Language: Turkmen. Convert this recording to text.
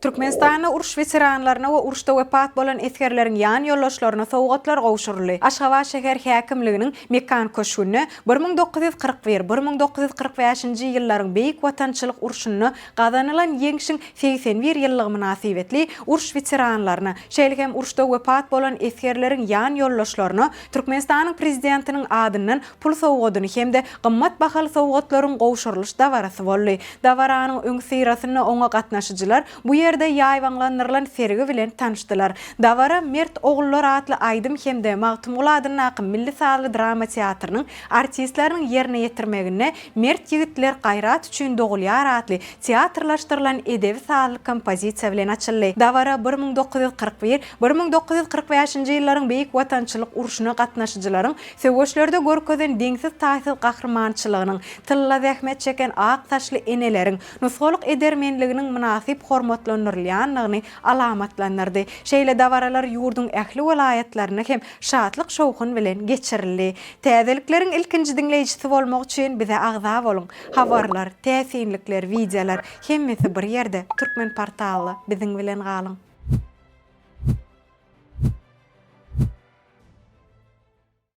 Türkmenistanda uruş weteranlaryna we uruşda wepat bolan esgerleriň ýan ýoldaşlaryna sowgatlar gowşuryldy. Aşgabat şäher häkimliginiň Mekan köşgünde 1941, 1945-nji ýyllaryň Beýik Watançylyk urşunda gazanylan Ýeňşiň 81 ýyllygy mynasybetli uruş weteranlaryna, şeýle hem uruşda wepat bolan esgerleriň ýan ýoldaşlaryna Türkmenistanyň Prezidentiniň adyndan pul sowgadyny hem-de gymmat bahaly sowgatlaryň gowşurylyş dabarasy boldy. Dabaranyň öňüsyrasynda oňa gatnaşyjylar bu ýerde ýaýbaňlandyrylan sergi bilen tanyşdylar. Dabara Mert ogullar atly aýdym hem-de Magtymguly adyndaky milli sazly drama teatrynyň artistleriniň ýerine ýetirmeginde Mert ýigitler gaýrat üçin dogulýar atly teatrlaşdyrylan edebi-sazly kompozisiýa bilen açyldy. Dabara 1941, 1945-nji ýyllaryň Beýik Watançylyk urşuna gatnaşyjylaryň söweşlerde görkezen deňsiz-taýsyz gahrymançylygynyň, tylla zähmet çeken ak saçly eneleriň nusgalyk edermenliginiň mynasyp hormatlandyrylýandygyny alamatlandyrdy. Şeýle dabaralar ýurduň ähli welaýatlarynda hem şatlyk-şowhun bilen geçirildi. Täzelikleriň ilkinji diňleýjisi bolmak üçin bize agza boluň! Habarlar, täsinlikler, wideolar hemmesi bir ýerde, Türkmenportalda biziň bilen galyň!